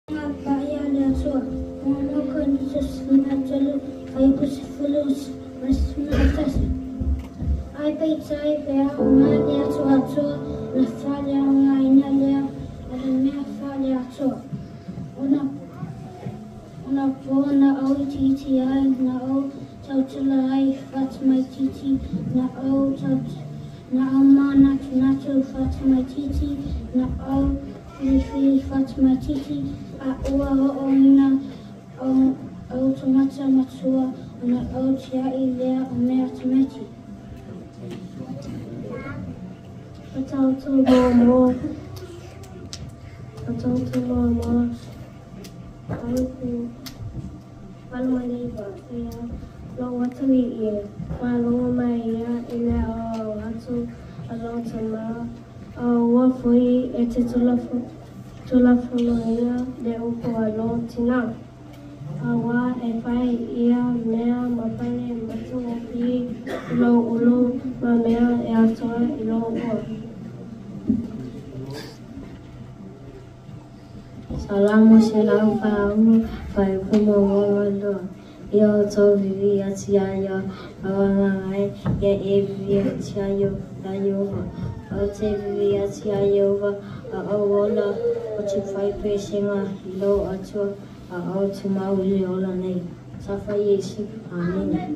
Paia a le Atua. 1 Korinito 13, fuaiupu 11. Ae peitai, pe aoga le atoatoa, ona faaleaogaina lea o le mea faale-Atua. Ona po na ou itiiti ai, na ou tautala ai faatamaitiiti, na ou manatunatu faatamaitiiti, na ou filifili faatamaitiiti, a ua oo ina ou tagata matua, ona ou tiai lea o mea tamaiti. Mataupu 1, fuaiupu 89. Ia lou atalii e, faalogo mai ia i le aoao atu a lou tama, aua foi e te tulafonoina le upu a lou tinā. Auā e fai ia mea ma pale matagofie i lou ulu ma mea e atoa i lou ola. Salamo 146, fuaiupu 1 ma 2. Ia outou vivii atu iā ia ma o agaga e, ia e vivii atu iā Ieova. Ou te vivii atu iā Ieova, a ou ola, ou te fai pesega i lou Atua, a ou tumau i le ola nei. Tafa Iesu. Amene.